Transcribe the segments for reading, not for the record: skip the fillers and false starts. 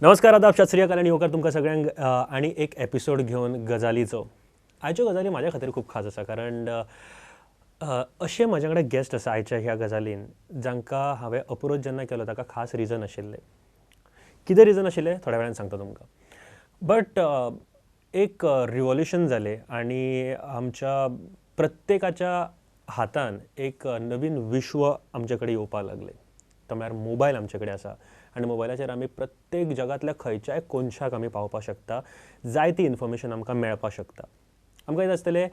नमस्कार, आदाब, सत श्री अकाल आनी येवकार तुमकां सगळ्यांक आनी एक एपिसोड घेवन गजालीचो. आयच्यो गजाली म्हाज्या खातीर खूब खास आसा, कारण अशे म्हाज्या कडेन गेस्ट आसा आयच्या ह्या गजालीन जांकां हांवें अप्रोच जेन्ना केलो ताका खास रिजन आशिल्लें. कितें रिजन आशिल्लें थोड्या वेळान सांगता तुमकां. बट एक रिवॉल्युशन जालें आनी आमच्या प्रत्येकाच्या हातान एक नवीन विश्व आमचे कडेन येवपाक लागलें. तो म्हळ्यार मोबायल आमचे कडेन आसा आनी मोबायलाचेर आमी प्रत्येक जगांतल्या खंयच्याय कोनशाक आमी पावपाक शकता, जायती इन्फॉर्मेशन आमकां मेळपाक शकता. आमकां याद आसतलें,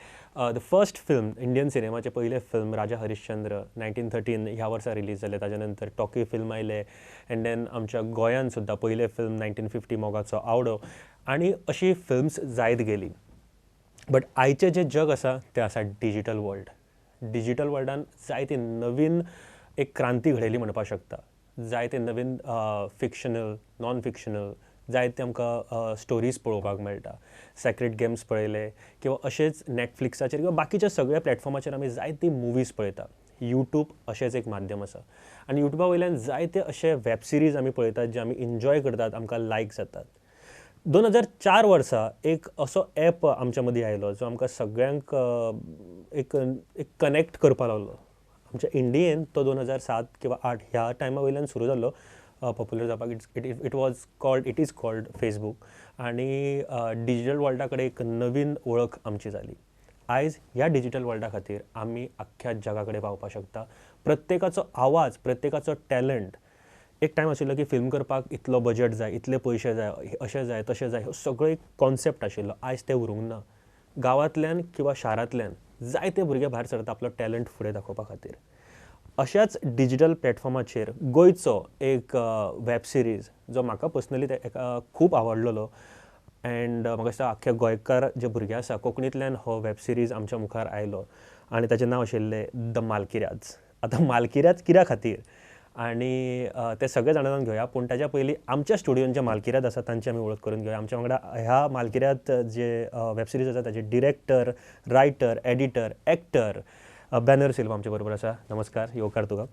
the first film, Indian सिनेमाचें पयलें फिल्म राजा हरिश्चंद्र 1913 ह्या वर्सा रिलीज जालें. ताच्या नंतर टॉकी फिल्म आयलें एंड then आमच्या गोंयान सुद्दां पयलें फिल्म 1950 मोगाचो आवडो आनी अशी फिल्म्स जायत गेली. बट आयचें जें जग आसा तें आसा डिजीटल वर्ल्ड. डिजीटल वर्ल्डान जायती नवीन एक क्रांती घडयली म्हणपाक शकता. जायते नवीन फिक्शनल, नॉन फिक्शनल जायते आमकां स्टोरीज पळोवपाक मेळटा. सेक्रेड गेम्स पळयले किंवा अशेंच नॅटफ्लिक्साचेर किंवा बाकीच्या सगळ्या प्लॅटफॉर्माचेर आमी जायती मुवीज पळयता. यूट्यूब अशेंच एक माध्यम आसा आनी युट्यूबा वयल्यान जायते अशे वेब सिरीज आमी पळयतात जे आमी एन्जॉय करतात, आमकां लायक जातात. 2004 वर्सा एक असो एप आमच्या मदीं आयलो जो आमकां सगळ्यांक एक एक कनेक्ट करपाक लागलो. आमच्या इंडियेन तो 2007 किंवा 8 ह्या टायमा वयल्यान सुरू जाल्लो पॉप्युलर जावपाक. It's it it was called it is called Facebook आनी डिजीटल वर्ल्डा कडेन एक नवीन वळख आमची जाली. आयज ह्या डिजीटल वर्ल्डा खातीर आमी आख्ख्या जगा कडेन पावपाक शकता. प्रत्येकाचो आवाज, प्रत्येकाचो टॅलंट. एक टायम आशिल्लो की फिल्म करपाक इतलो बजट जाय, इतले पयशे जाय, अशें जाय, तशें जाय, हो सगळो एक कॉन्सेप्ट आशिल्लो. आयज तें उरूंक ना. गांवांतल्यान किंवा शारांतल्यान जायते भुरगे भायर सरता आपलो टॅलंट फुडें दाखोवपा खातीर. अशाच डिजीटल प्लॅटफॉर्माचेर गोंयचो एक वेब सिरीज जो म्हाका पर्सनली खूब आवडलेलो एंड म्हाका दिसता आख्खे गोंयकार जे भुरगे आसा कोंकणींतल्यान हो वेब सिरीज आमच्या मुखार आयलो आनी ताचें नांव आशिल्लें the मालकिऱ्याज. आतां मालकिऱ्याज कित्या खातीर आनी ते सगळे जाणा जावन घेवया, पूण ताच्या पयलीं आमच्या स्टुडियोन जे मालकिऱ्याद आसा तांची आमी वळख करून घेवया. आमच्या वांगडा ह्या मालकिऱ्याद जे वेब सिरीज आसा ताचे director, writer, editor, actor banner Silva आमचे बरोबर आसा. नमस्कार, येवकार तुका.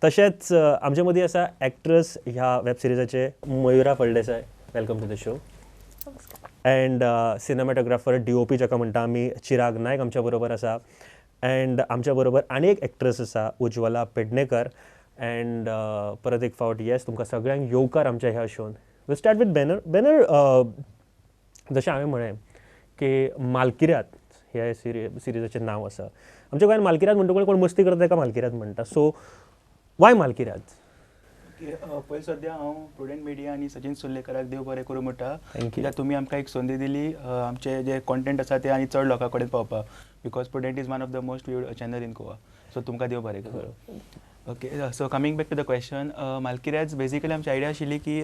तशेंच आमचे मदीं आसा एक्ट्रस ह्या वेब सिरिजाचे Mayura Phaldesai. Welcome to the show. And cinematographer, DOP जाका म्हणटा आमी, चिराग नायक आमच्या बरोबर आसा. एंड आमच्या बरोबर आनी एक एक्ट्रस आसा उज्वला पेडणेकर. एंड परत एक फावट येस तुमकां सगळ्यांक येवकार आमच्या ह्या shown. We'll start with banner. Banner, जशें हांवें म्हळें की मालकिऱ्यात ह्या सिरिजाचें नांव आसा. आमच्या गोंयांत मालकिऱ्यात म्हणटकूच कोण मस्ती करता ताका मालकिऱ्यात म्हणटा. सो वाय मालकिऱ्यात? पयलीं सद्या हांव प्रुडंट मिडिया आनी सचिन सुर्लेकराक देव बरें करूं म्हणटा, Thank you. कित्याक तुमी आमकां एक संदी दिली आमचे जे कॉन्टेंट आसा ते आनी चड लोकां कडेन पावपाक, because Prudent is one of the most viewed channel in Goa. So तुमकां देव बरें करूं. Okay, so coming back to the question, मालकिऱ्याज basically आमची आयडिया आशिल्ली की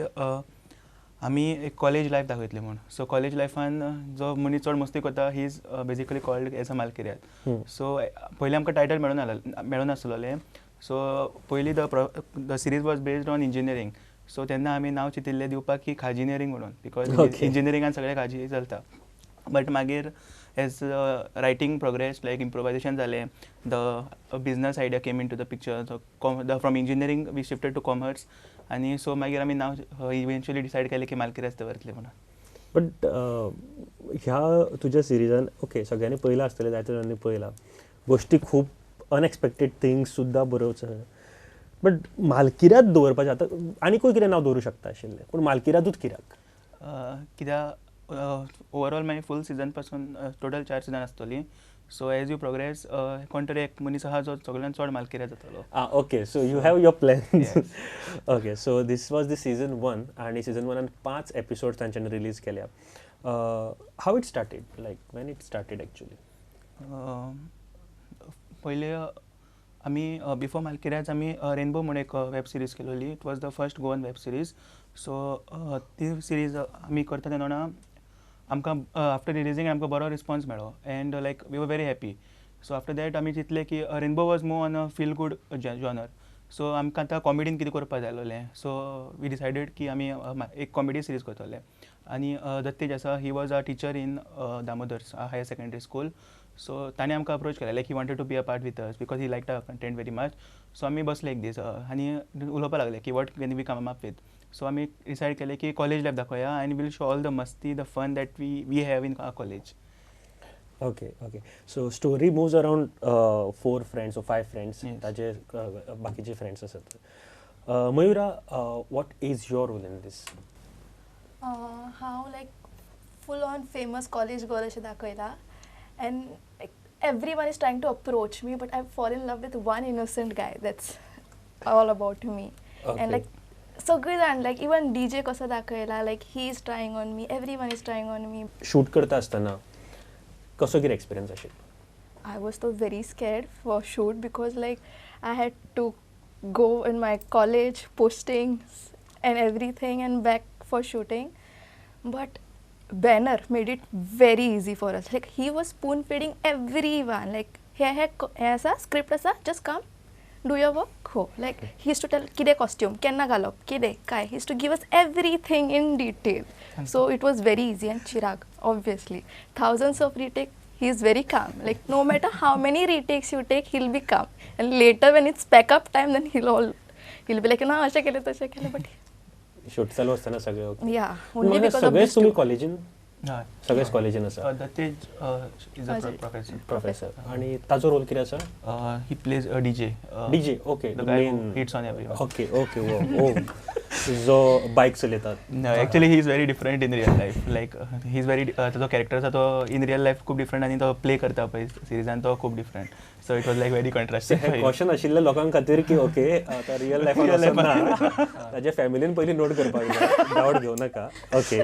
आमी एक कॉलेज लायफ दाखयतले म्हूण. सो कॉलेज लायफान जो मनीस चड मस्ती करता, he is basically called as a मालकिऱ्याद. सो पयलीं आमकां टायटल मेळून नासलेलें. सो पयलीं the series was based on engineering, so तेन्ना आमी नांव चिंतिल्लें दिवपाक की खाजिनियरींग म्हणून, because इंजिनियरिंगान सगळें खाजी चलता. बट मागीर as writing progress, like improvisation जालें, the business idea came into the picture, so the from engineering we shifted to commerce आनी सो मागीर आमी नांव इवेंच्युअली डिसायड केलें की मालकिऱ्याज दवरतले म्हणून. बट ह्या तुज्या सिरिजान, ओके, सगळ्यांनी पळयलां आसतलें, जायत्या जाणांनी पळयलां, गोश्टी खूब अनएक्सपेक्टेड थिंग्स सुद्दां बरोवचो, बट मालकिऱ्यात दवरपाचें आतां आनीकूय कितें नांव दवरूं शकता आशिल्लें, पूण मालकिऱ्यातूच कित्याक? कित्याक ओवरऑल मागीर फूल सिजन पासून टोटल चार सिजन आसतली. सो एज you progress, कोण तरी एक मनीस आहा जो सगळ्यान चड मालकिऱ्या जातलो. Ah, okay. So you have your plans. Yes. Okay, so this was the season one आणि season one पांच एपिसोड तांच्यानी रिलीज केल्या. How it started? Like, when it started actually? पयले आमी बिफोर मालकिऱ्याज आमी रेनबो म्हूण एक वेब सिरीज केलोली. It was the first Goan web series. So ती सिरीज आमी करता तेन्ना आमकां आफ्टर रिलीजींग आमकां बरो रिस्पॉन्स मेळ्ळो and like we were very happy. So after that आमी चिंतलें की Rainbow was more on a feel good genre, so आमकां आतां कॉमेडीन कितें करपाक जाय आसलेलें. सो we decided की आमी एक कॉमेडी सिरीज करतले आनी दत्तेज आसा, he was a teacher in Damodar's Higher Secondary School, so ताणें आमकां अप्रोच केलें, like he wanted to be a part with us because he like our content very much. So आमी बसले एक दीस आनी उलोवपाक लागले की what can we come up with. So आमी डिसायड केलें की कॉलेज लायफ दाखोवया आनी we'll show all the मस्ती, the fun that we have in our college. Okay, okay. So story moves around four friends or five friends. ताजे बाकीचे friends आसात. Mayura, what is your role in this? हांव like full on famous college girl अशें दाखयलां and like everyone is trying to approach me, but I fall in love with one innocent guy. That's all about me. And like सगळी जाण, लायक even DJ कसो दाखयला, like he is trying on me, everyone is trying on me. Shoot करता आसतना कसो कितें experience आशिल्लो? I was so very scared for shoot because like I had to go in my college postings and everything and back for shooting. But Banner made it very easy for us. Like he was spoon feeding everyone. Like hey hey हे आसा script आसा, just come, do your work, go. Like he used to tell कितें costume, केन्ना घालप, कितें काय. He used to give us everything in detail. So it was very easy. And Chirag, obviously, thousands of retake, he is very calm. Like no matter how many retakes you take, he'll be calm. And later when it's pack up time, then he'll be like, ना अशें केलें तशें केलें, but shoot चालू आसतना सगळे okay. Yeah, only because of सगळेच this तुमी two. कॉलेजीन, हय. सगळेच कॉलेजीन आसा. Dattej is a Ajay. Professor. Professor. आणि ताजो रोल कितें आसा? He plays a DJ. DJ, okay. The guy who hits on everyone. Okay okay ओ जो बायक चलयतात. No, actually he is very different in real life. Like he is very ताजो character आसा तो in real life खूब different आनी तो play करता पळय सिरिजान तो खूब different. So it was like very contrasting. हें क्वेश्चन आशिल्लें लोकां खातीर की ओके आतां रियल लायफान Real वचोन life ना, ताच्या फॅमिलीन पयलीं नोट करपाक जाय, डावट घेवं नाका. ओके,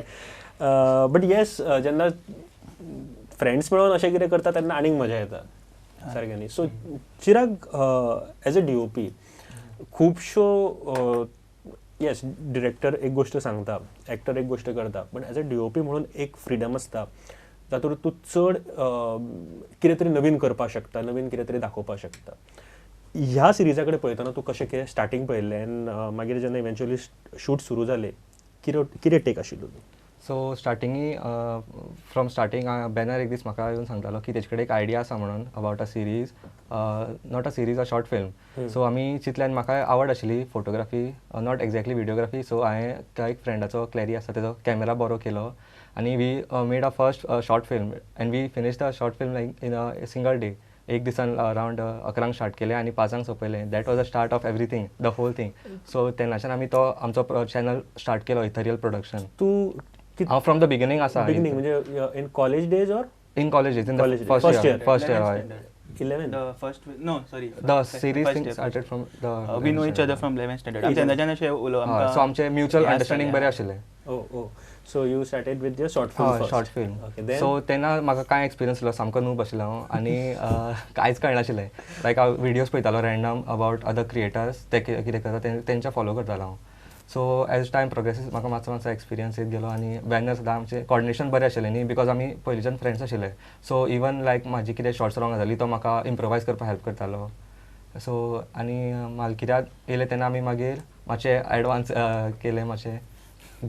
बट येस, जेन्ना फ्रेंड्स मेळोन अशें कितें करता तेन्ना आनीक मजा येता सारकें न्ही. So Chirag, as a DOP खुबश्यो येस डिरेक्टर एक गोश्ट सांगता, एक्टर एक गोश्ट करता, but as a DOP म्हणून एक फ्रिडम आसता जातूंत तूं चड कितें तरी नवीन करपाक शकता, नवीन कितें तरी दाखोवपाक शकता. ह्या सिरिजा कडेन पळयतना तूं कशें कितें स्टार्टींग पळयल्लें आनी मागीर जेन्ना इवेंच्युअली शूट सुरू जालें, कितें टेक आशिल्लो तूं? सो स्टार्टिंगी फ्रॉम स्टार्टींग बॅनर एक दीस म्हाका येवन सांगतालो की तेजे कडेन एक आयडिया आसा म्हणून about a series, not a series, a short film. So आमी चिंतलें आनी म्हाका आवड आशिल्ली photography, not exactly videography. So हांवें त्या एक फ्रेंडाचो क्लॅरी आसा तेजो कॅमेरा बोरो केलो आनी we made a first short film and we finish the short film like in a single day. एक दिसान अरावंड 11 स्टार्ट केलें आनी 5 सोंपयलें. That was the start of everything, the whole thing. So तेन्नाच्यान आमी तो आमचो चॅनल स्टार्ट केलो, इथरियल production. तूं हांव फ्रॉम the beginning आसा. बिगिनींग म्हणजे in college days or in college days, in the College days. First First year. year. First year, हय. 11? The first, no, sorry. The series first thing year. Started from the We know each other from 11th standard. आमच्या तेन्नाच्यान अशें उलोवप हय, so आमचें mutual हें understanding आसतालें. बरें आशिल्लें. Oh, oh. So you started with your short film हय, first. Short film. Okay, then? So तेन्ना म्हाका कांय एक्सपिरियन्स आसलो, सामको नूब आशिल्लो हांव आनी कांयच कळनाशिल्लें. लायक हांव व्हिडियोज पळयतालो रॅन्डम अबावट अदर क्रिएटर्स, ते कितें करता तेंच्या फॉलो करतालो हांव. सो एज टायम प्रोग्रेसीस म्हाका मातसो मातसो एक्सपिरियन्स येत गेलो आनी बॅनर सुद्दां आमचें कॉर्डिनेशन बरें आशिल्लें न्ही, because आमी पयलींच्यान फ्रेंड्स आशिल्ले. सो इवन लायक म्हाजी कितें शॉर्ट्स रॉंग जाली तो म्हाका इम्प्रोवायज करपाक हेल्प करतालो. सो आनी मालकिऱ्यात येयले तेन्ना आमी मागीर मातशे एडवान्स केले, मातशे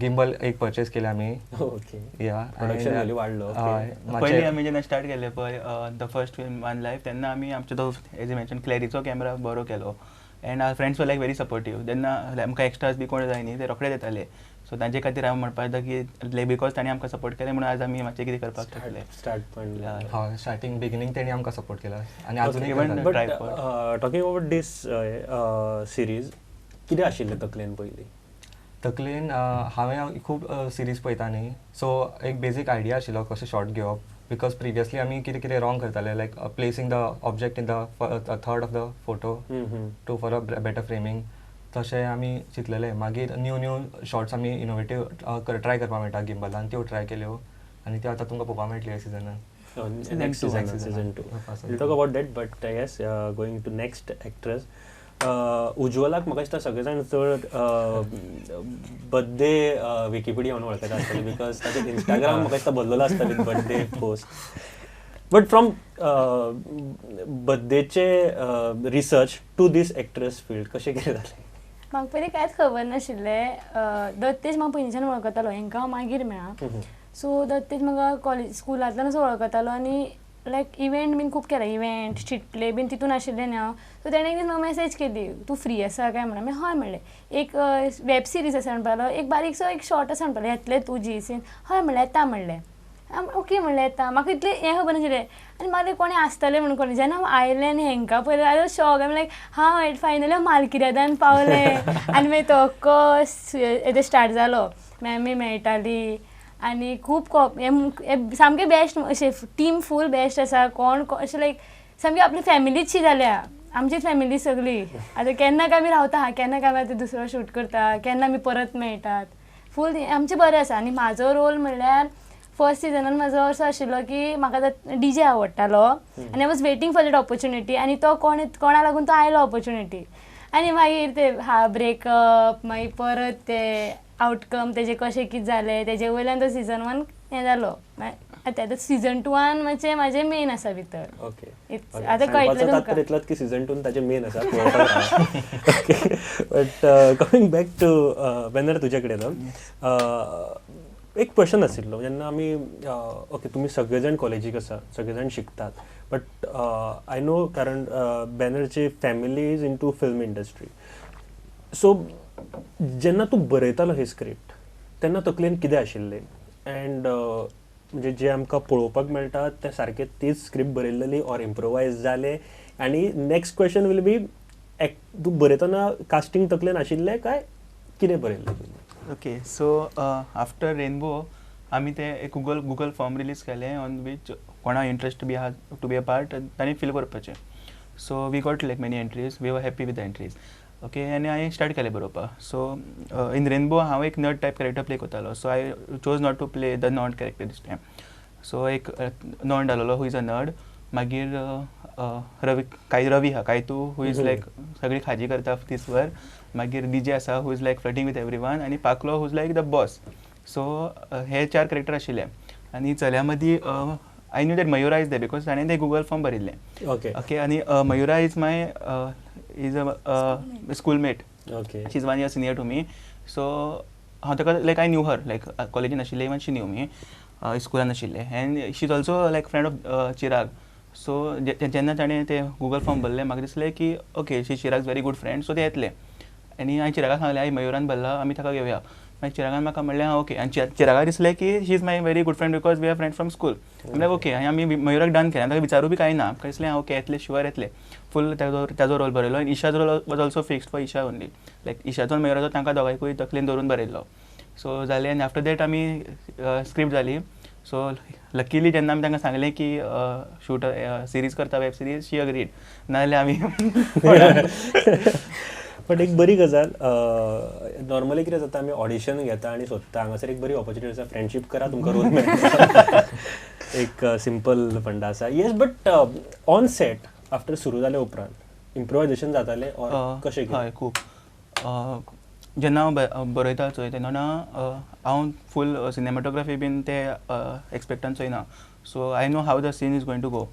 गिम्बल एक परचेज केले आमी. ओके. या Production value वाडलो, okay. हय, पयलीं मातशे आमी जेन्ना स्टार्ट केलें पळय the first film one life, तेन्ना आमी आमचो तो एज you mention क्लॅरीचो कॅमेरा बरो केलो and our friends were like very supportive. तेन्ना आमकां एक्स्ट्रास बी कोण जाय न्ही, ते रोखडे दिताले. सो तांचे खातीर हांव म्हणपाक जाता की लायक because तांणी आमकां सपोर्ट केलें म्हणून आज आमी मातशें कितें करपाक शकले. स्टार्ट पण. हय, स्टार्टींग बिगिनींग तेणी आमकां सपोर्ट केला आनी आजुनूय even करतात. But tripod. Talking about this series, कितें आशिल्लें तकलेन पयलीं? तकलेन हांवें खूब सिरीज पळयता न्ही, सो एक बेजीक आयडिया आशिल्लो कशें शॉर्ट घेवप, because previously आमी कितें कितें रॉंग करताले, like placing the object in the third of the photo to for a better framing. तशें आमी चिंतलेलें. मागीर न्यू न्यू शॉर्ट्स आमी इनोवेटीव ट्राय करपाक मेळटा गिम्बलान, त्यो ट्राय केल्यो आनी त्यो आतां तुमकां पळोवपाक मेळटल्यो ह्या सिजनान. Next two. season, Next season. Season 2. Pass We'll talk about that, but yes, going to next actress. उज्ज्वलाक म्हाका दिसता सगळे जाण चड बड्डे विकिपिडिया म्हणून वळखता आसतले, because ताचेर इंस्टाग्राम म्हाका दिसता भरलेलो आसता with birthday post. But from बड्डेचे research to this actress field कशें कितें जालें? म्हाका पयलीं कांयच खबर नाशिल्लें. दत्तेश म्हाका पयलींच्यान वळखतालो, हेंकां हांव मागीर मेळ्ळा. सो दत्तेश म्हाका कॉलेज स्कुलांतल्यान असो वळखतालो आनी लायक इव्हेंट बीन खूब केला, इव्हेंट स्ट्रीट प्ले बीन तितून आशिल्लें न्ही हांव. सो तेणें एक दीस म्हाका मॅसेज केली, तूं फ्री आसा काय म्हणून. हांवें हय म्हणलें. एक वेब सिरीज आसा म्हणपाक लागलो, एक बारीकसो एक शॉर्ट आसा म्हणपाक लागलो, येतलें तूं जीईसीन? हय म्हणलें, येता म्हणलें. ओके म्हणलें, येता. म्हाका इतलें हें खबर नाशिल्लें आनी म्हाका कोणें आसतलें म्हणून कोणी. जेन्ना हांव आयलें आनी हेंकां पळयलें, I was shock. I'm like हांव फायनली हांव मालकिर्यादान पावलें. आनी मागीर तो कस हें स्टार्ट जालो, मागीर आमी मेळटालीं आनी खूब सामकें बेस्ट अशें टीम फूल बेस्ट आसा. कोण अशें लायक सामकी आपली फॅमिलीच शी जाल्या, आमचीच फॅमिली सगळी. आतां केन्ना काय आमी रावता, केन्ना काय आमी आतां दुसरो शूट करता, केन्ना आमी परत मेळटात. फूल आमचें बरें आसा. आनी म्हाजो रोल म्हणल्यार फर्स्ट सिजनान म्हाजो असो आशिल्लो की म्हाका डी जे आवडटालो आनी I was waiting for that opportunity. आनी तो कोणा लागून तो आयलो ऑपॉर्च्युनिटी. आनी मागीर ते हा ब्रेकअप, मागीर परत ते आवटकम तेजे कशें कितें जालें तेजे वयल्यान तो सिजन 1 हें जालो. आतां सिजन 2 मातशें म्हाजें मेन आसा भितर. ओके, आतां कळटलें तुमकां इतलोच की सिजन 2 ताजें मेन आसा. Okay, but coming back to Banner, तुजे कडेन एक क्वेश्चन आशिल्लो. जेन्ना आमी ओके तुमी सगळे जाण कॉलेजीक आसा, सगळे जाण शिकतात, बट I know कारण बॅनरची family is into film industry. So जेन्ना तूं बरयतालो ही स्क्रिप्ट तेन्ना तकलेन कितें आशिल्लें एंड म्हणजे जे आमकां पळोवपाक मेळटा तें सारकें तीच स्क्रिप्ट बरयल्ली ऑर इम्प्रोवायज जालें? आनी नेक्स्ट क्वेश्चन will be, तूं बरयतना कास्टींग तकलेन आशिल्लें काय कितें बरयल्लें तुवें? ओके, सो आफ्टर रेनबो आमी ते एक गुगल फॉर्म रिलीज केलें ऑन which कोणा इंट्रस्ट बी आहा टू बी अ पार्ट तांणी फील करपाचें. So we got like many entries, we were happy with the entries. Okay, आनी हांवें स्टार्ट केलें बरोवपाक. सो इन रेनबो हांव एक नर्ड टायप कॅरेक्टर प्ले करतालो. So I chose not to play the nerd character this time. So एक non डालोलो who is a nerd, मागीर रवी आहा कायतू who is like सगळी खाजी करता दीसभर, मागीर डीजे आसा who is like flirting with everyone, आनी पाकलो who is like the boss. So हे 4 कॅरेक्टर आशिल्ले. आनी चल्या मदीं I knew that Mayura is there because ताणें ते गुगल फॉर्म भरिल्लें. ओके ओके, आनी Mayura is my is a schoolmate. Okay, she is 1 year senior to me. So हांव ताका like I knew her, like कॉलेजीन आशिल्लें, इवन शी न्यू मी, स्कुलान आशिल्लें, and she is also like friend of Chirag. So जेन्ना ताणें ते Google form भरलें म्हाका दिसलें की okay she Chirag very good friend, so ते येतले. आनी हांवें चिरागाक सांगलें आई मयुरान भरला आमी ताका घेवया. मागीर चिरागान म्हाका म्हणलें हां ओके. आनी चिरागाक दिसलें की she is my very good friend because we are friend from school. म्हणल्यार ओके, आनी आमी मयुराक डन केलें, ताका विचारू बी कांय ना. म्हाका दिसलें हां ओके येतले, शुअर येतले. फूल ताजो रोल बरयलो. आनी ईशाचो role was also fixed for Isha only, like ईशाचो आनी मयुराचो तांकां दोगांयकूय तकलेन दवरून बरयल्लो. सो जालें. आनी आफ्टर that आमी स्क्रिप्ट जाली. सो लकीली जेन्ना आमी तांकां सांगलें की शूट सिरीज करता, वेब सिरीज, शी अग्रीड. नाजाल्यार आमी बट एक बरी गजाल, नॉर्मली कितें जाता आमी ऑडिशन घेता आनी सोदता, हांगासर एक बरी ऑपॉर्च्युनिटी आसा, फ्रेंडशीप करा, तुमकां रोल मेळटा. एक सिंपल फंडा आसा. Yes, but on set after सुरू जाले उपरांत इम्प्रोवायजेशन जातालें ऑर कशें कितें? हय, खूब. जेन्ना हांव बरयता चोय तेन्ना हांव फूल सिनेमॅटोग्राफी बीन ते एक्सपेक्टान चोयना. So I know how the scene is going to go.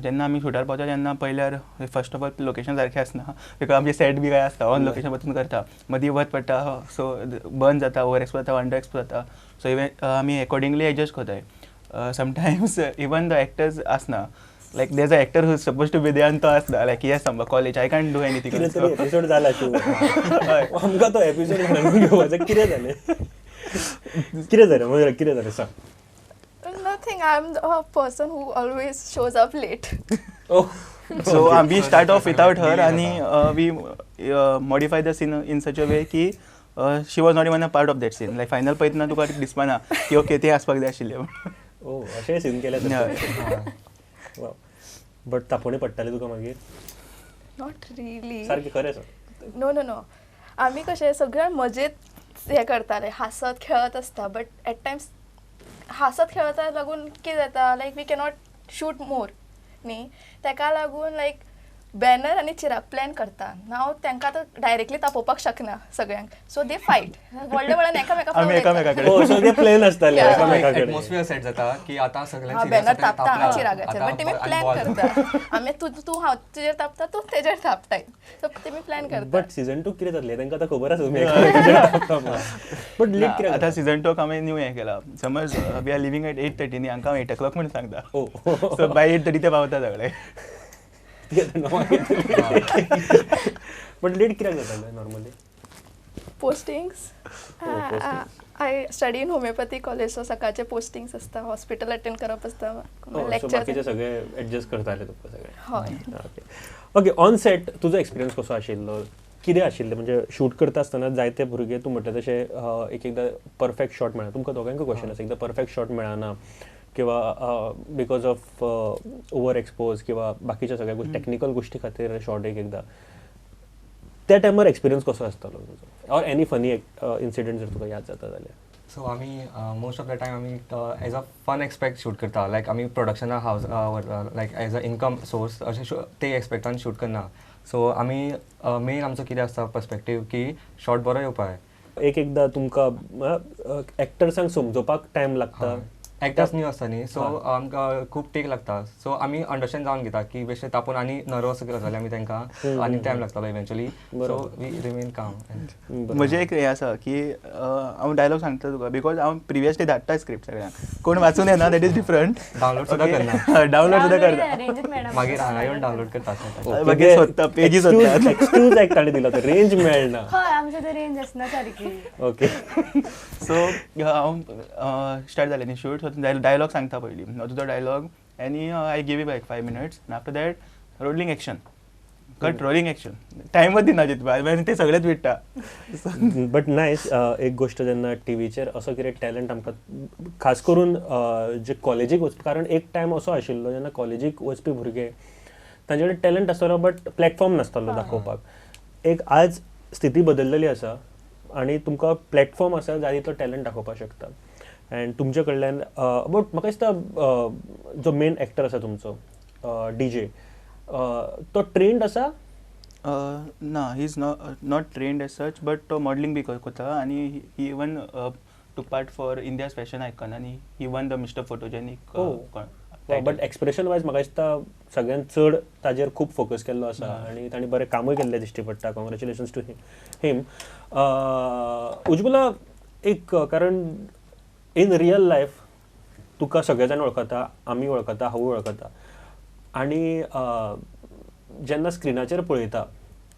जेन्ना आमी शुटार पावता तेन्ना पयल्यार फर्स्ट ऑफ ऑल लोकेशन सारकें आसना, because आमचें सेट बी कांय आसता ऑन लोकेशन वचून करता, मदीं वत पडटा, सो बर्न जाता, ओवर एक्सपोज जाता, अंडर एक्सपोज जाता. सो इवन आमी एकॉर्डिंगली एडजस्ट करताय. समटायम्स इवन the actors आसना, like there is a actor who is suppose to be there आनी तो आसना, लायक येस आमकां college I can't do anything. कितें तरी एपिसोड जाला शूट, आमकां तो एपिसोड घेवपाचो. कितें जालें, कितें जालें मयुरा, कितें जालें सांग. Nothing. I'm a person who always shows up late. Oh. So we start off without her, and we modify the scene in such a way ki she was not even a part of that scene. Like final पयतना तुका दिसपाना की okay ते आसपाक जाय आशिल्लें. Oh, अशें scene केलें. But तापोवणी पडटाली तुका मागीर? Not really. सारकें खरें सांग. नो नो नो, आमी कशें सगळ्या मजेत हें करताले, हांसत खेळत आसता, बट एट टायम्स हांसत खेळता लागून कितें जाता, like we cannot shoot more न्ही, तेका लागून लायक बॅनर आनी चिराग प्लॅन करता. नाव तांकां आतां डायरेक्टली तापोवपाक शकना सगळ्यांक, सो they fight व्हडल्या व्हडल्यान एकामेका. प्लॅन आसताले, एटमॉस्फियर सेट जाता की आतां सगळ्यांक बॅनर तापता चिरागाचेर, बट तेमी प्लॅन करता आमी तूं तूं हांव तुजेर तापता, तूं तेजेर तापताय, सो तेमी प्लॅन करता. बट सीजन 2 कितें जातलें तांकां आतां खबर आसा तुमी, बट लेट कित्याक आतां सीजन 2 आमी न्यू हें केलां. समज we are living at 8:30 न्ही, हांकां हांव 8 o'clock म्हूण सांगता, सो बाय 8:30 ते पावता सगळे. बट लेट कित्याक जातालें normally? Postings. I study in homeopathy college, so सकाळचे पोस्टिंग्स आसता, हॉस्पिटल अटेंड करप आसता, लेक्चर बाकीचे सगळे एडजस्ट करताले तुमकां सगळे. हय. ओके, ऑन सेट तुजो एक्सपिरियन्स कसो आशिल्लो, कितें आशिल्लें? म्हणजे शूट करता आसतना जायते भुरगे तूं म्हणटा तशें एक एकदां परफेक्ट शॉट मेळना. तुमकां दोगांकूय क्वेश्चन आसा, एकदां परफेक्ट शॉट मेळना किंवा because of over expose किंवा बाकीच्या सगळ्या टॅक्निकल गोष्टी खातीर शॉट एक एकदां, त्या टायमार एक्सपिरियन्स कसो आसतालो तुजो, ऑर एनी फनी इन्सिडंट जर तुका याद जाता जाल्यार? सो आमी मोस्ट ऑफ the time आमी as a fun expect shoot करता. लायक आमी प्रोडक्शना house like as a income source अशें ते एक्सपेक्टान शूट करना. सो आमी मेन आमचो कितें आसता पर्सपेक्टीव की शॉट बरो येवपा जाय. एक एकदां तुमकां एक्टर्सांक समजोवपाक टायम लागता, एक्टर्स न्यू आसता न्ही, सो आमकां खूब टेक लागता. सो आमी अंडरस्टँड जावन घेता की बेश्टे तापोवन आनी नर्वस जाले आमी तांकां आनी टायम लागतालो eventually, so we remain calm. म्हजें एक हें आसा की हांव डायलॉग सांगता तुका, because हांव प्रिवियसली धाडटा स्क्रिप्ट सगळ्यांक, कोण वाचून येना, that is different. Download सुद्दां करना, डावनलोड सुद्दां करता, मागीर हांगा येवन डावनलोड करता, मागीर सोदता पेजीस सोदता. एक्सक्यूज एक ताणें दिला, रेंज मेळना. हय, आमचें तर रेंज आसना सारकी. ओके, सो हांव स्टार्ट जालें न्ही शूट, डायलॉग सांगता पयलीं तुजो डायलॉग आनी I give you like 5 minutes आनी after that rolling action, cut rolling action, टायमच दिना जितपा मागीर ते सगळेच विट्टा. बट नायस एक गोश्ट जेन्ना टिवीचेर असो कितें टॅलंट आमकां खास करून जे कॉलेजीक वचपी, कारण एक टायम असो आशिल्लो जेन्ना कॉलेजीक वचपी भुरगे तांचे कडेन टॅलंट आसतालो बट प्लॅटफॉर्म नासतालो दाखोवपाक. एक आज स्थिती बदललेली आसा आनी तुमकां प्लॅटफॉर्म आसा जाय तितलो टॅलंट दाखोवपाक शकता. एंड तुमचे कडल्यान बट म्हाका दिसता जो मेन एक्टर आसा तुमचो डी जे, तो ट्रेंड आसा? ना, he is not trained as such, but तो मॉडलिंग बी करता आनी he even took part for India's fashion icon आनी he won the mister photogenic. But expression wise म्हाका दिसता सगळ्यांत चड ताजेर खूब फोकस केल्लो आसा आनी ताणें बरें कामूय केल्लें दिश्टी पडटा. कॉंग्रेच्युलेशन्स टू हिम. उज्वला, एक कारण इन रियल लायफ तुका सगळे जाण वळखता, आमी वळखता, हांवूय वळखता, आनी जेन्ना स्क्रिनाचेर पळयता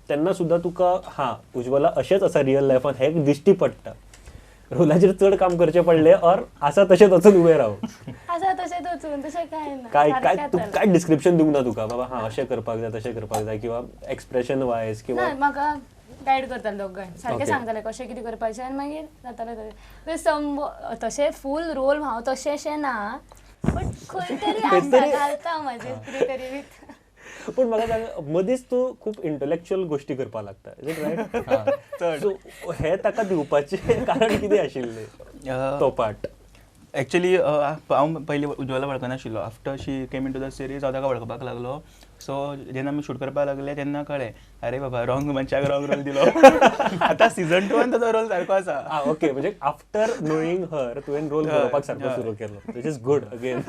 तेन्ना सुद्दां तुका हां उज्वला अशेंच आसा रियल लायफान हें दिश्टी पडटा. रोलाचेर चड काम करचें पडलें ऑर आसा तशेंच वचून उबें राव? आसा तशेंच वचून, तशें कांय ना. काय काय काय डिस्क्रिप्शन दिवंक ना तुका बाबा हां अशें करपाक जाय तशें करपाक जाय किंवा एक्सप्रेशन वायज किंवा? म्हाका गायड करताले दोगांय, सारकें सांगताले कशें कितें करपाचें आनी मागीर जातालें तशें. सम तशें फूल रोल हांव तशें ना, बट खंय तरी आसता घालता म्हाजें कितें तरी. पूण म्हाका सांग, मदींच तूं खूब इंटलेक्चुअल गोश्टी करपाक लागता, is it right? सो हें ताका दिवपाचें कारण कितें आशिल्लें तो पार्ट? एक्चुअली हांव पयलीं Ujjwala वळखनाशिल्लो, after she came into the series हांव ताका वळखपाक लागलो. सो जेन्ना आमी शूट करपाक लागले तेन्ना कळ्ळें अरे बाबा रॉंग मनशाक रॉंग रोल दिलो. आतां सिजन 2 ताचो रोल सारको आसा. आं ओके, म्हणजे आफ्टर नोईंग हर तुवें रोल बरोवपाक सारको सुरू केलो, which is good again.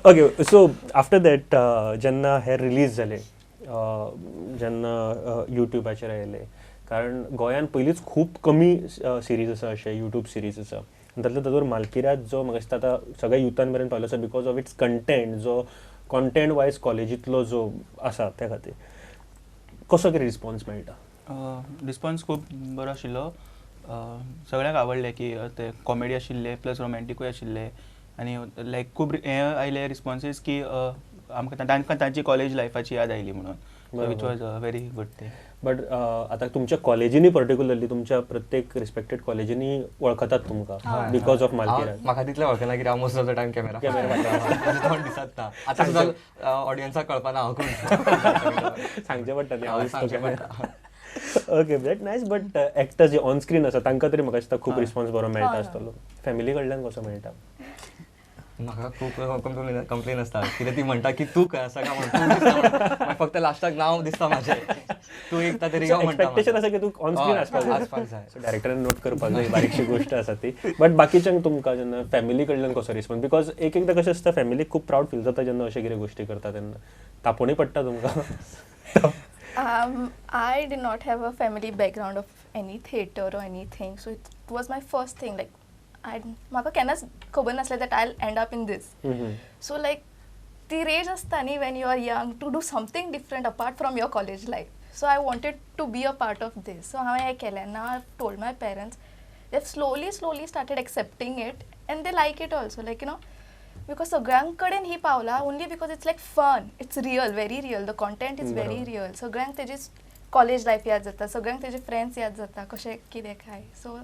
Okay, so after that जेन्ना हें रिलीज जालें, जेन्ना युट्यूबाचेर आयलें, कारण गोंयांत पयलींच खूब कमी सिरीज आसा अशे युट्यूब सिरीज आसा, आनी तातूंतल्या तातूंत मालकिऱ्यात जो म्हाका दिसता आतां सगळ्या युथान मेरेन पावलो आसा because of it's content, जो कॉन्टेंट वायज कॉलेजींतलो जो आसा त्या खातीर कसो कितें रिस्पॉन्स मेळटा? रिस्पॉन्स खूब बरो आशिल्लो, सगळ्यांक आवडलें की ते कॉमेडी आशिल्ले प्लस रोमॅन्टिकूय आशिल्ले आनी लायक खूब हें आयले रिस्पॉन्सीस की आमकां तांकां तांची कॉलेज लायफाची याद आयली म्हणून, which was a very good thing. But आतां तुमच्या कॉलेजींनी पर्टिक्युलरली तुमच्या प्रत्येक रिस्पेक्टेड कॉलेजींनी वळखतात तुमकां because of मालकिरात? म्हाका तितलें वळखना कित्याक हांव most of the time camera तोंड दिसत ना. आतां सुद्दां ऑडियन्साक कळपाना हांव कोण, सांगचें पडटा न्ही. सांगचें पडटा. Okay, that nice. But actors J on screen आसा तांकां तरी म्हाका दिसता खूब रिस्पॉन्स बरो मेळटा आसतलो. फॅमिली कडल्यान कसो मेळटा? म्हाका खूब कंप्लेन आसता कित्याक ती म्हणटा की तूं खंय आसा काय म्हणून, फक्त लास्टाक नांव दिसता म्हाजें, तूं एकता तरी यो म्हणटा. एक्सपेक्टेशन आसा की तूं ऑन स्क्रीन आसपाक जाय. सो डायरेक्टरान नोट करपाक जाय, बारीकशी गोश्ट आसा ती. बट बाकीच्यांक तुमकां जेन्ना फॅमिली कडल्यान कसो रिस्पॉन्स, because एक एकदां कशें आसता फॅमिलीक खूब प्रावड फील जाता जेन्ना अशें कितें गोश्टी करता तेन्ना, तापोवणी पडटा तुमकां? I did not have a family background of any theatre or anything, so it was my first thing. Like, I म्हाका केन्नाच खबर नासलें that I'll end up in this. So like, ती rage आसता न्ही when you are young to do something different apart from your college life. So I wanted to be a part of this. So हांवें हें केलें. Now I've told my parents. They've slowly, slowly started accepting it and they like it also. Like, you know, because सगळ्यां कडेन ही पावला only because it's like fun, it's real, very real, the content is very real. सगळ्यांक तेजी college life याद जाता, सगळ्यांक तेजे friends याद जाता, कशें कितें काय. So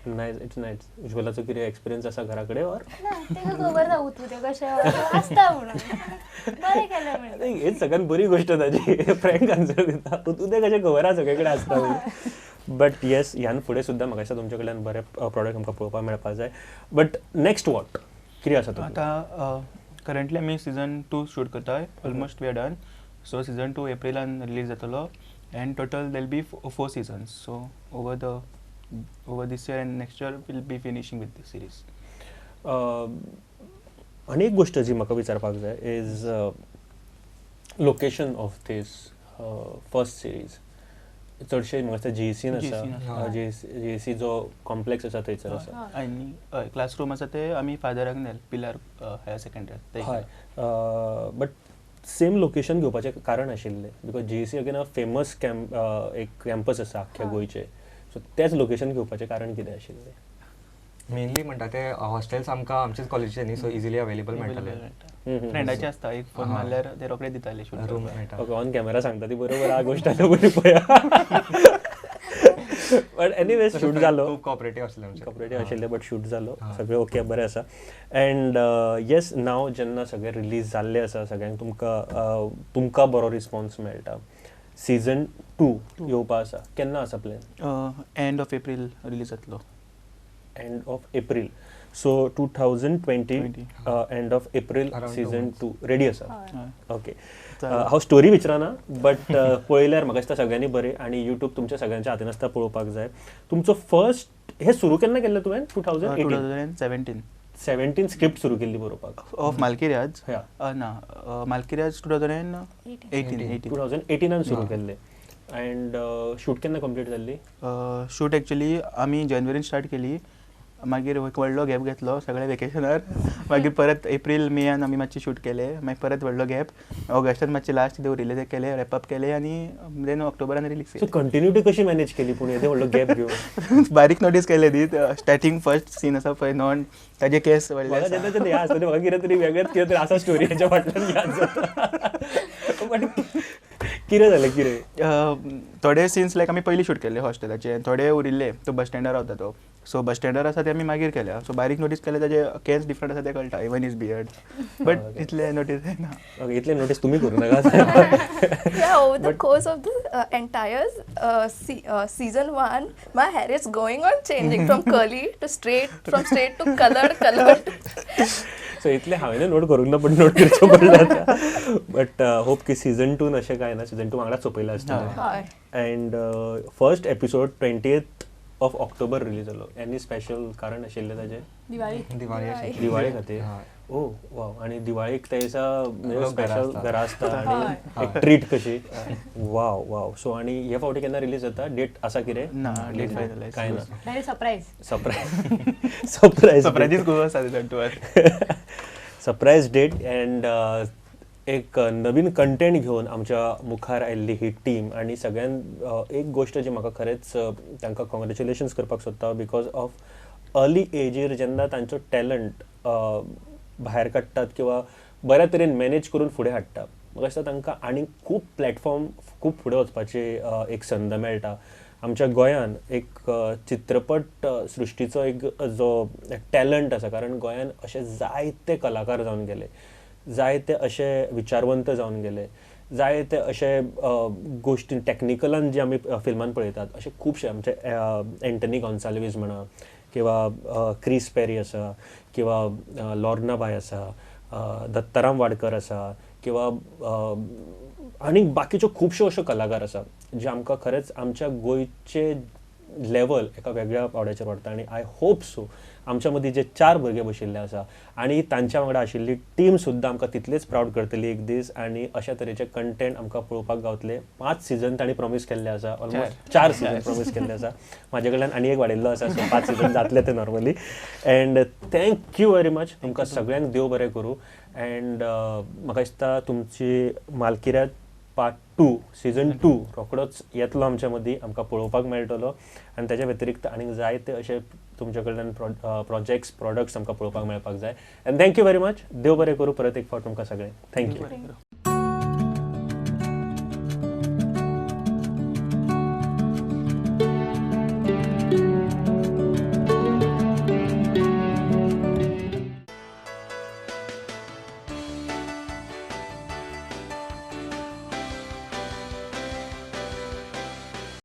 nice, it's nice. उज्वलाचो कितें एक्सपिरियन्स आसा घरा कडेन ऑर ना तेका खबर ना उतू कशें आसता म्हणून बरें केलें म्हणून. हेच सगळ्यात बरी गोश्ट ताजी, फ्रँक आन्सर दिता, उतू कशें खबर आसा सगळे कडेन आसता. बट येस, ह्यान फुडें सुद्दां म्हाका दिसता तुमच्या कडल्यान बरे प्रॉडक्ट आमकां पळोवपाक मेळपाक जाय. बट नेक्स्ट what कितें आसा तुमचें? आतां करंटली आमी सिजन 2 शूट करताय, almost we are done. So season 2 एप्रिलान release जातलो and total there will be 4 seasons. So over this year and next year will be finishing with this series. आनी एक गोश्ट जी म्हाका विचारपाक जाय is location of this first series. चडशे म्हाका दिसता जीईसीन आसा, जीईसी जो कॉम्प्लेक्स आसा थंयसर आसा. आनी हय क्लासरूम आसा ते आमी फादर आग्नेल पिलार हायर सेकंडरी. हय, बट सेम लोकेशन घेवपाचें कारण आशिल्लें because GEC again a famous एक कॅम्पस आसा आख्ख्या गोंयचें. सो तेंच लोकेशन घेवपाचें कारण कितें आशिल्लें? मेनली म्हणटा ते हॉस्टेल्स आमकां आमचेच कॉलेजीचे न्ही, सो इजिली अवेलेबल मेळटाले. फ्रेंडाचे आसता, एक फोन मारल्यार ते रोखडे दिताले रूम मेळटा. ओके, ऑन कॅमेरा सांगता ती बरोबर आ गोश्ट आतां बरी पळया. बट एनीवेज शूट जालो, खूब कॉपरेटीव आसले, कॉपरेटीव आशिल्ले, बट शूट जालो, सगळें ओके बरें आसा. एंड येस, नाव जेन्ना सगळें रिलीज जाल्लें आसा, सगळ्यांक तुमकां तुमकां बरो रिस्पॉन्स मेळटा. सिजन 2 येवपा आसा, केन्ना आसा plan? End of April release जातलो. End of April, so 2020 end of April season 2 ready आसा. ओके, हांव स्टोरी विचारना बट पळयल्यार म्हाका दिसता सगळ्यांनी बरें, आनी यूट्यूब तुमच्या सगळ्यांच्या हातीन आसता पळोवपाक जाय. तुमचो फर्स्ट हे सुरू केन्ना केल्लें तुवें? 2017 17 स्क्रिप्ट सुरू केल्ली बरोवपाक ऑफ मालकिर्याज? ना, मालकिर्याज 2018 2018 सुरू केल्लें. अँड शूट केन्ना कंप्लीट जाल्ली? शूट एक्चुअली आमी जानेवारीन स्टार्ट केली, मागीर एक व्हडलो गॅप घेतलो सगळे वेकेशनार, मागीर परत एप्रील मेयान आमी मातशें शूट केलें, मागीर परत व्हडलो गॅप ऑगस्टान मातशें लास्ट कितें उरिल्लें तें केलें, रॅपअप केलें आनी देन ऑक्टोबरान रिलीज केलें. कंटिन्युटी कशी मॅनेज केली पूण येदे व्हडलो गॅप घेवन? बारीक नोटीस केलें न्ही, स्टार्टींग फर्स्ट सीन आसा पळय नॉन ताजे केस व्हडले जेन्ना जेन्ना हें आसता म्हाका कितें तरी वेगळेंच कितें तरी आसा स्टोरी हेच्या फाटल्यान याद जाता. बट कितें जालें कितें? थोडे सिन्स लायक आमी पयलीं शूट केल्ले हॉस्टेलाचे, थोडे उरिल्ले, तो बस स्टँडार रावता तो, सो बस स्टँडार आसा ते आमी मागीर केल्या. सो बारीक नोटीस केल्या ताजे केंस डिफरंट आसा ते कळटा, इवन is beard, but इतले नोटीस जायना. ओके, इतले नोटीस तुमी करूं नाका. Yeah, over the course of the entire season 1, my hair is going on changing from curly to straight, from straight to colored, colored. So इतले हांवें note करूंक ना, पण नोट करचें पडलें आतां. बट होप की सिजन 2 अशें कांय ना, सिजन 2 वांगडा सोंपयलां आसतलें. And first episode 20th of October release जालो. एनी स्पेशल कारण आशिल्लें ताजें? दिवाळी, दिवाळे खातीर. ओ वाव, आनी दिवाळीक त्या दिसा स्पेशल घरा आसता आनी एक ट्रीट कशी. वाव वाव. सो आनी हे फावटी केन्ना रिलीज जाता? डेट आसा कितें? ना, डेट फायनलायज कांय ना. सरप्रायज सरप्रायज सरप्रायज सरप्रायजीस खूब आसा season 2. Surprise date. And एक नवीन कंटेंट घेवन आमच्या मुखार आयिल्ली ही टीम, आनी सगळ्यान एक गोश्ट जी म्हाका खरेंच तांकां कॉंग्रेच्युलेशन्स करपाक सोदता, because of early एजीर जेन्ना तांचो टॅलंट भायर काडटात किंवा बऱ्या तरेन मॅनेज करून फुडें हाडटा, म्हाका दिसता तांकां आनी खूब प्लॅटफॉर्म खूब फुडें वचपाची एक संद मेळटा. आमच्या गोंयान एक चित्रपट सृश्टीचो एक जो टॅलंट आसा, कारण गोंयान अशे जायते कलाकार जावन गेले, जायते अशे विचारवंत जावन गेले, जायते अशे गोश्टी टॅक्निकलान जे आमी फिल्मान पळयतात अशे खुबशे आमचे एंटनी गोन्साल्वीस म्हणा किंवा क्रिस पेरी आसा, किंवा लॉर्ना बाय आसा, दत्ताराम वाडकर आसा, किंवा आनी बाकीच्यो खुबश्यो अश्यो कलाकार आसा जे आमकां खरेंच आमच्या गोंयचे लेवल एका वेगळ्या पावड्याचेर व्हरता. आनी I hope so आमच्या मदीं जे 4 भुरगे बशिल्ले आसा आनी तांच्या वांगडा आशिल्ली टीम सुद्दां आमकां तितलेच प्रावड करतली एक दीस, आनी अशा तरेचे कंटेंट आमकां पळोवपाक गावतले. 5 सिजन तांणी प्रॉमीस केल्ले आसा, ऑलमोस्ट 4 सिजन प्रॉमीस केल्ले आसा, म्हाजे कडल्यान आनी एक वाडयल्लो आसा, सो 5 सिजन जातले ते normally. And thank you very much, तुमकां सगळ्यांक देव बरें करूं. एंड म्हाका दिसता तुमची मालकिऱ्यात पार्ट 2 सीजन 2 रोखडोच येतलो आमच्या मदीं, आमकां पळोवपाक मेळटलो. आनी ताच्या व्यतिरिक्त आनीक जायते अशे तुमच्या कडल्यान प्रोजेक्ट्स, प्रोडक्ट्स आमकां पळोवपाक मेळपाक जाय. And thank you very much, देव बरें करूं परत एक फावट तुमकां सगळ्यांक. Thank you.